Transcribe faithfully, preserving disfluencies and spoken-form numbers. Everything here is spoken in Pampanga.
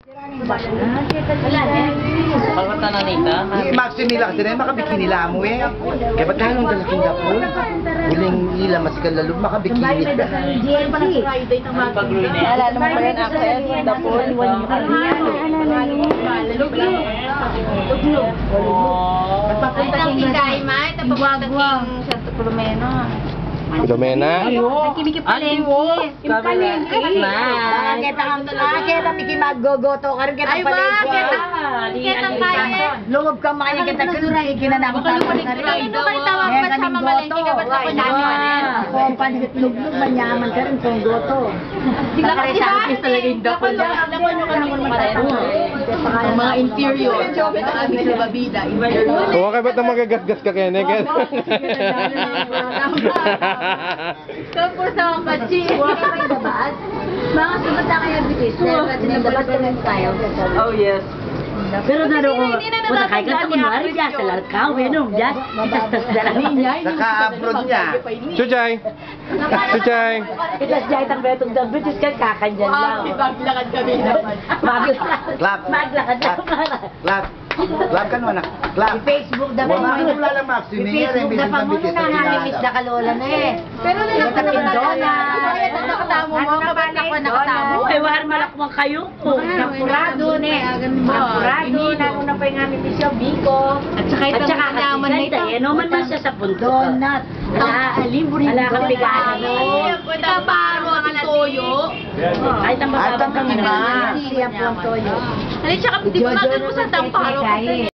Kalwatan na nita. Di, Maximila kasi rin, makabikini la mu e. Kaya ba't lalong dalaking dapul? Uling ila mas kalalub, makabikini ka. Ala, naman pa rin ako, eh, dapul. Papunta king Kaymay, papunta king Santo Filomeno. Filomena? Nakikipalengke. Palengke. Makakita, makakita mi ki maggogoto, karin kita palengke. Ay, wa, kita. Kita tayo. Loob ka, makakita ka, kinanam tayo na rin. Ano kayo tawag pa sa mamalengke ka, ba't ako namin? Ay, wa. Kung panluglug, manyaman ka rin kung goto. Sila kasi sa akin talaga yung dapol niya. Ang mga interior, sabi ng aming bida, interior. Kung bakit ba't na magagasgas ka, Kenneth? Tapos sa mga patsi. Mga sugat na kaya bitis, dahil pati ng labas ka ng tayo. Oh, yes. Pero na doon ko, kung nakay ka sa kunwari, dyan, sa lahat ka, bueno, dyan, itastas na lang. Saka abroad niya. Chuchay! Chuchay! Itas dyan, itang betong dambit, Diyos ka, kakanyan lang. Maglakad kami naman. Maglakad. Clap. Maglakad lang. Clap. Clap. Clap ka naman, ah. Clap. I-Facebook na pa mo. Wala, wala, Max. I-Facebook na pa mo, nangangimis na kalola na eh. Pero na lang ka naman. Nakatamu mo, kabat ako nakatamu. Ay, war malakmang kayo. Champurado, ne. Champurado, lalo na pa yung aming misyon, biko. At saka itong manyaman na ito. Yan naman man siya sa punto. Donut. Ala, libre ala kang bigay. Ay, ang baro, ang toyo. Ay, tambak. Ay, tambak. Siya po ang toyo. Ay, tsaka, di ba, magkano sa tamparo?